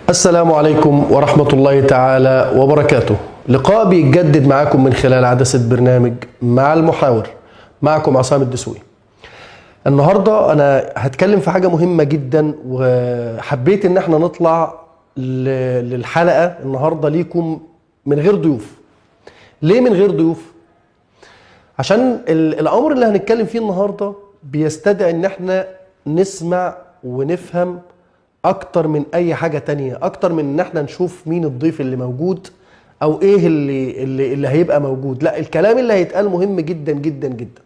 السلام عليكم ورحمة الله تعالى وبركاته. لقاء بيتجدد معاكم من خلال عدسة برنامج مع المحاور، معكم عصام الدسوقي. النهاردة أنا هتكلم في حاجة مهمة جدا، وحبيت إن احنا نطلع للحلقة النهاردة ليكم من غير ضيوف. ليه من غير ضيوف؟ عشان الأمر اللي هنتكلم فيه النهاردة بيستدعي إن احنا نسمع ونفهم اكتر من اي حاجة تانية، اكتر من ان احنا نشوف مين الضيف اللي موجود او ايه اللي هيبقى موجود. لا، الكلام اللي هيتقال مهم جدا جدا جدا.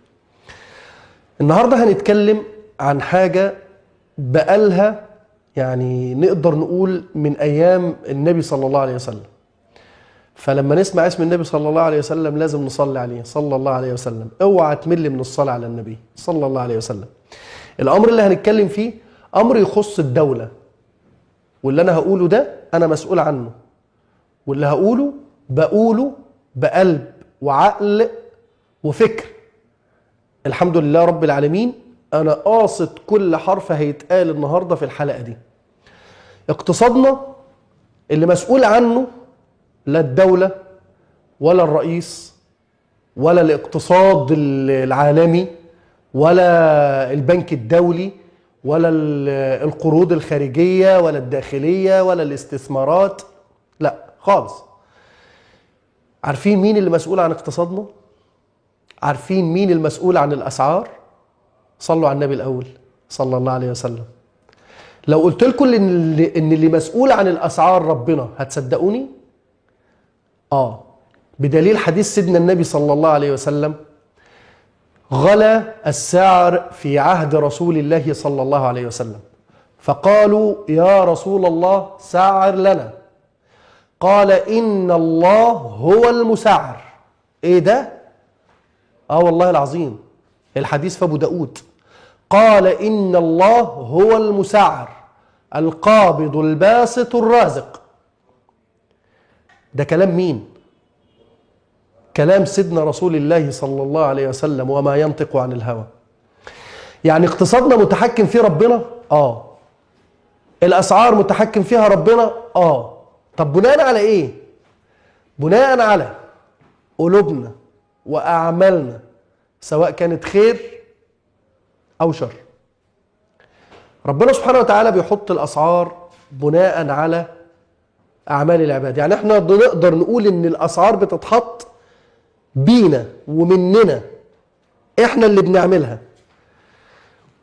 النهاردة هنتكلم عن حاجة بقالها يعني نقدر نقول من ايام النبي صلى الله عليه وسلم. فلما نسمع اسم النبي صلى الله عليه وسلم لازم نصلي عليه صلى الله عليه وسلم. اوعى تمل من الصلاة على النبي صلى الله عليه وسلم. الامر اللي هنتكلم فيه امر يخص الدولة، واللي انا هقوله ده انا مسؤول عنه، واللي هقوله بقوله بقلب وعقل وفكر. الحمد لله رب العالمين، انا قاصد كل حرف هيتقال النهارده في الحلقة دي. اقتصادنا اللي مسؤول عنه لا الدولة ولا الرئيس ولا الاقتصاد العالمي ولا البنك الدولي ولا القروض الخارجية ولا الداخلية ولا الاستثمارات، لا خالص. عارفين مين اللي مسؤول عن اقتصادنا؟ عارفين مين المسؤول عن الأسعار؟ صلوا على النبي الأول صلى الله عليه وسلم. لو قلت لكم إن اللي مسؤول عن الأسعار ربنا، هتصدقوني؟ بدليل حديث سيدنا النبي صلى الله عليه وسلم: غلا السعر في عهد رسول الله صلى الله عليه وسلم، فقالوا يا رسول الله سعر لنا. قال إن الله هو المسعر. إيه ده؟ والله العظيم، الحديث في أبو داود. قال إن الله هو المسعر القابض الباسط الرازق. ده كلام مين؟ كلام سيدنا رسول الله صلى الله عليه وسلم، وما ينطق عن الهوى. يعني اقتصادنا متحكم فيه ربنا؟ الأسعار متحكم فيها ربنا؟ طب بناء على ايه؟ بناء على قلوبنا وأعمالنا، سواء كانت خير أو شر. ربنا سبحانه وتعالى بيحط الأسعار بناء على أعمال العباد. يعني احنا نقدر نقول إن الأسعار بتتحط بينا ومننا، احنا اللي بنعملها.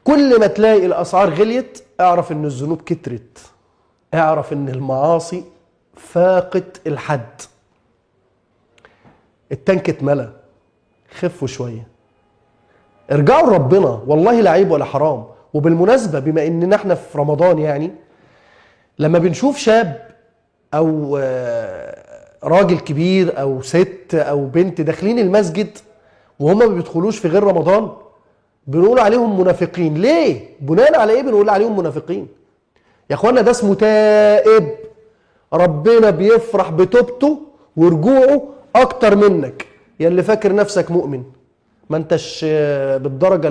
كل ما تلاقي الأسعار غليت اعرف ان الذنوب كترت، اعرف ان المعاصي فاقت الحد، التانك اتملى. خفوا شوية، ارجعوا لربنا، والله لا عيب ولا حرام. وبالمناسبة بما اننا احنا في رمضان، يعني لما بنشوف شاب او راجل كبير او ست او بنت داخلين المسجد وهم ما بيدخلوش في غير رمضان، بنقول عليهم منافقين. ليه؟ بناء على ايه بنقول عليهم منافقين؟ يا اخوانا ده اسمه تائب، ربنا بيفرح بتوبته ورجوعه اكتر منك يا اللي فاكر نفسك مؤمن. ما انتش بالدرجة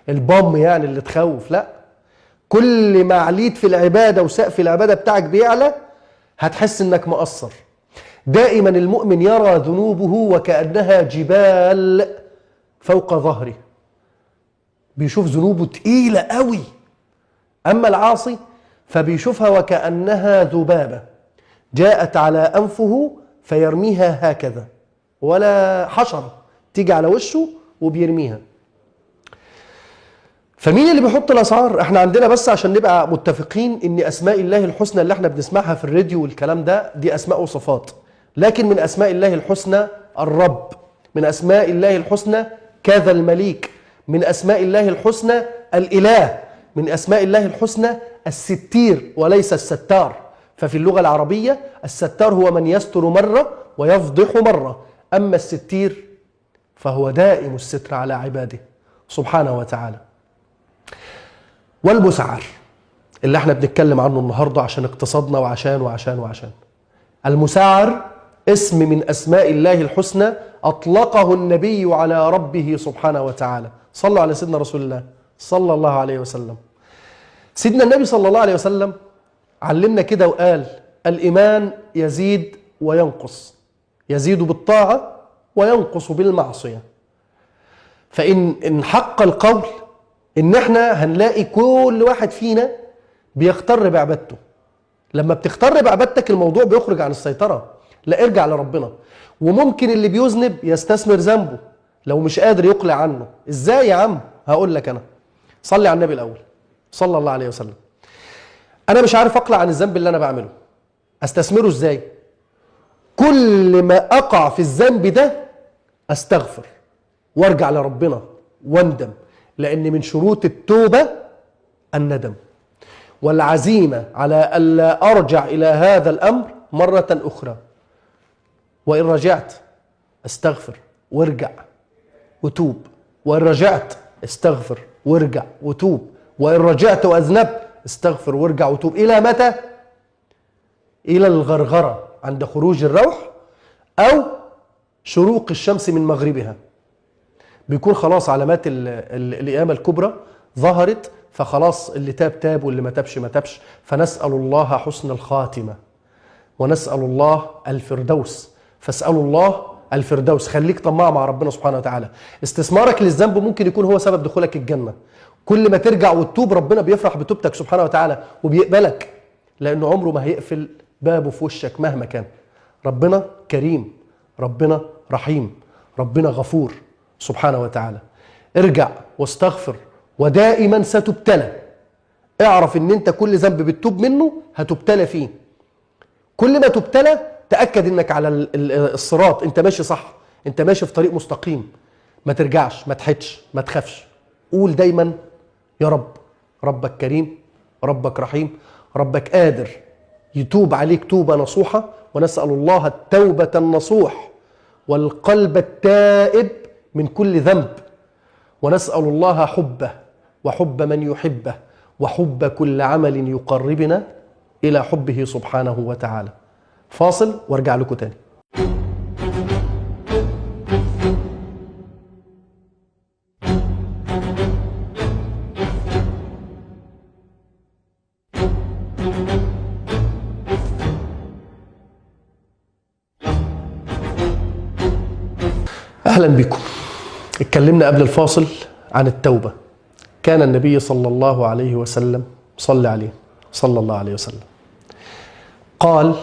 البام يعني اللي تخوف، لا. كل ما عليت في العبادة وسقف العبادة بتاعك بيعلى، هتحس انك مقصر. دائما المؤمن يرى ذنوبه وكأنها جبال فوق ظهره، بيشوف ذنوبه تقيلة قوي. أما العاصي فبيشوفها وكأنها ذبابة جاءت على أنفه فيرميها هكذا، ولا حشرة تيجي على وشه وبيرميها. فمين اللي بيحط الأسعار؟ احنا عندنا بس عشان نبقى متفقين ان أسماء الله الحسنى اللي احنا بنسمعها في الراديو والكلام ده دي أسماء وصفات، لكن من أسماء الله الحسنى الرب، من أسماء الله الحسنى كذا المليك، من أسماء الله الحسنى الإله، من أسماء الله الحسنى الستير وليس الستار. ففي اللغة العربية الستار هو من يستر مرة ويفضح مرة، أما الستير فهو دائم الستر على عباده سبحانه وتعالى. والمسعر اللي احنا بنتكلم عنه النهاردة عشان اقتصادنا وعشان وعشان وعشان. المسعر اسم من أسماء الله الحسنى أطلقه النبي على ربه سبحانه وتعالى. صلوا على سيدنا رسول الله صلى الله عليه وسلم. سيدنا النبي صلى الله عليه وسلم علمنا كده وقال الإيمان يزيد وينقص، يزيد بالطاعة وينقص بالمعصية. فإن حق القول إن احنا هنلاقي كل واحد فينا بيختر بعبادته. لما بتختر بعبادتك الموضوع بيخرج عن السيطرة. لا، ارجع لربنا. وممكن اللي بيذنب يستثمر ذنبه لو مش قادر يقلع عنه. ازاي يا عم؟ هقول لك انا. صلي على النبي الاول صلى الله عليه وسلم. انا مش عارف اقلع عن الذنب اللي انا بعمله، استثمره ازاي؟ كل ما اقع في الذنب ده استغفر وارجع لربنا واندم، لان من شروط التوبة الندم والعزيمة على الا ارجع الى هذا الامر مرة اخرى. وان رجعت استغفر وارجع وتوب، وان رجعت استغفر وارجع وتوب، وان رجعت واذنبت استغفر وارجع وتوب. الى متى؟ الى الغرغرة عند خروج الروح او شروق الشمس من مغربها. بيكون خلاص علامات القيامة الكبرى ظهرت، فخلاص اللي تاب تاب واللي ما تابش ما تابش. فنسأل الله حسن الخاتمة ونسأل الله الفردوس. فاسألوا الله الفردوس. خليك طماع مع ربنا سبحانه وتعالى. استثمارك للذنب ممكن يكون هو سبب دخولك الجنة. كل ما ترجع وتتوب ربنا بيفرح بتوبتك سبحانه وتعالى وبيقبلك، لأنه عمره ما هيقفل بابه في وشك مهما كان. ربنا كريم، ربنا رحيم، ربنا غفور سبحانه وتعالى. ارجع واستغفر، ودائما ستبتلى. اعرف ان انت كل ذنب بتتوب منه هتبتلى فيه. كل ما تبتلى تأكد انك على الصراط، انت ماشي صح، انت ماشي في طريق مستقيم. ما ترجعش، ما تحدش، ما تخافش. قول دايما يا رب. ربك كريم، ربك رحيم، ربك قادر يتوب عليك توبة نصوحة. ونسأل الله التوبة النصوح والقلب التائب من كل ذنب، ونسأل الله حبه وحب من يحبه وحب كل عمل يقربنا إلى حبه سبحانه وتعالى. فاصل وارجع لكم تاني. أهلا بكم. اتكلمنا قبل الفاصل عن التوبة. كان النبي صلى الله عليه وسلم، صلى عليه صلى الله عليه وسلم، قال،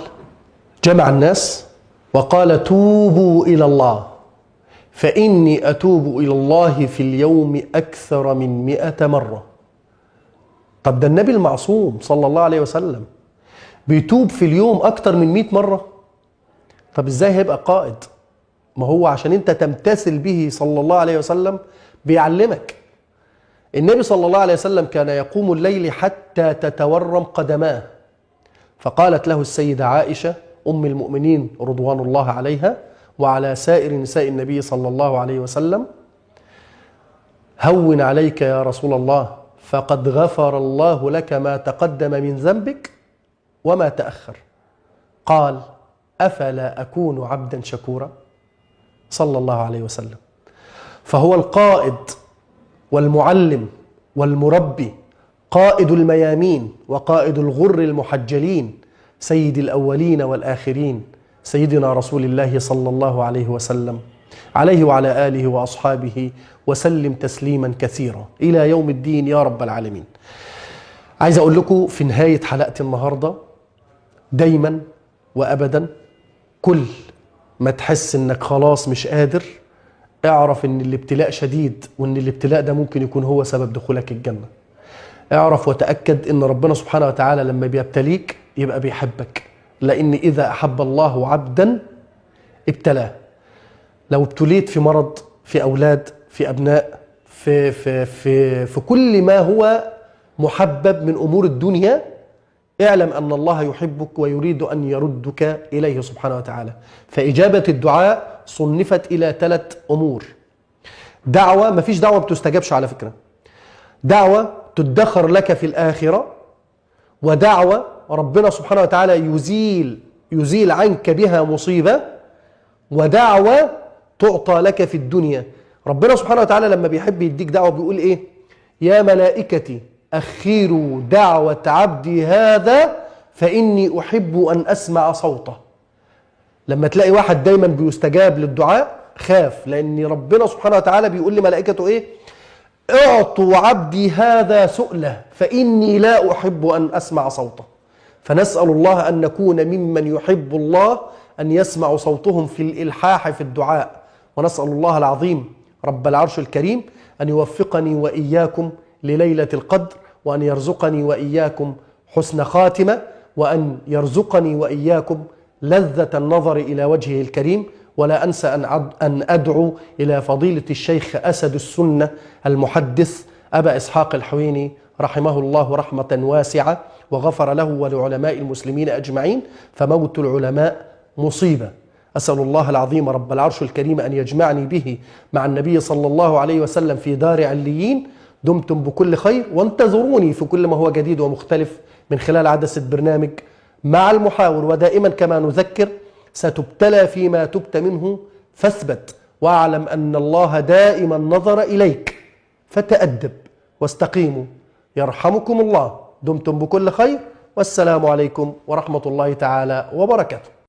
جمع الناس وقال توبوا إلى الله فإني أتوب إلى الله في اليوم أكثر من 100 مرة. طب ده النبي المعصوم صلى الله عليه وسلم بيتوب في اليوم أكثر من 100 مرة، طب إزاي هيبقى قائد؟ ما هو عشان انت تمتثل به صلى الله عليه وسلم بيعلمك. النبي صلى الله عليه وسلم كان يقوم الليل حتى تتورم قدماه، فقالت له السيدة عائشة أم المؤمنين رضوان الله عليها وعلى سائر نساء النبي صلى الله عليه وسلم: هون عليك يا رسول الله، فقد غفر الله لك ما تقدم من ذنبك وما تأخر. قال: أفلا أكون عبدا شكورا؟ صلى الله عليه وسلم. فهو القائد والمعلم والمربي، قائد الميامين وقائد الغر المحجلين، سيد الأولين والآخرين، سيدنا رسول الله صلى الله عليه وسلم، عليه وعلى آله وأصحابه وسلم تسليما كثيرا إلى يوم الدين يا رب العالمين. عايز أقول لكم في نهاية حلقة النهاردة، دايما وأبدا كل ما تحس انك خلاص مش قادر، اعرف ان الابتلاء شديد، وان الابتلاء ده ممكن يكون هو سبب دخولك الجنة. اعرف وتأكد ان ربنا سبحانه وتعالى لما بيبتليك يبقى بيحبك، لان اذا احب الله عبدا ابتلاه. لو ابتليت في مرض، في اولاد، في ابناء، في في في في كل ما هو محبب من امور الدنيا، اعلم أن الله يحبك ويريد أن يردك إليه سبحانه وتعالى. فإجابة الدعاء صنفت إلى 3 أمور. دعوة، ما فيش دعوة بتستجابش على فكرة، دعوة تدخر لك في الآخرة، ودعوة ربنا سبحانه وتعالى يزيل عنك بها مصيبة، ودعوة تعطى لك في الدنيا. ربنا سبحانه وتعالى لما بيحب يديك دعوة بيقول إيه؟ يا ملائكتي أخيروا دعوة عبدي هذا فإني أحب أن أسمع صوته. لما تلاقي واحد دايما بيستجاب للدعاء خاف، لأن ربنا سبحانه وتعالى بيقول لملائكته إيه؟ اعطوا عبدي هذا سؤله فإني لا أحب أن أسمع صوته. فنسأل الله أن نكون ممن يحب الله أن يسمع صوتهم في الإلحاح في الدعاء. ونسأل الله العظيم رب العرش الكريم أن يوفقني وإياكم لليلة القدر، وأن يرزقني وإياكم حسن خاتمة، وأن يرزقني وإياكم لذة النظر إلى وجهه الكريم. ولا أنسى أن أدعو إلى فضيلة الشيخ أسد السنة المحدث أبا إسحاق الحويني رحمه الله رحمة واسعة، وغفر له ولعلماء المسلمين أجمعين، فموت العلماء مصيبة. أسأل الله العظيم رب العرش الكريم أن يجمعني به مع النبي صلى الله عليه وسلم في دار عليين. دمتم بكل خير، وانتظروني في كل ما هو جديد ومختلف من خلال عدسة برنامج مع المحاور. ودائما كما نذكر، ستبتلى فيما تبت منه فاثبت، واعلم أن الله دائما نظر إليك، فتأدب واستقيموا يرحمكم الله. دمتم بكل خير، والسلام عليكم ورحمة الله تعالى وبركاته.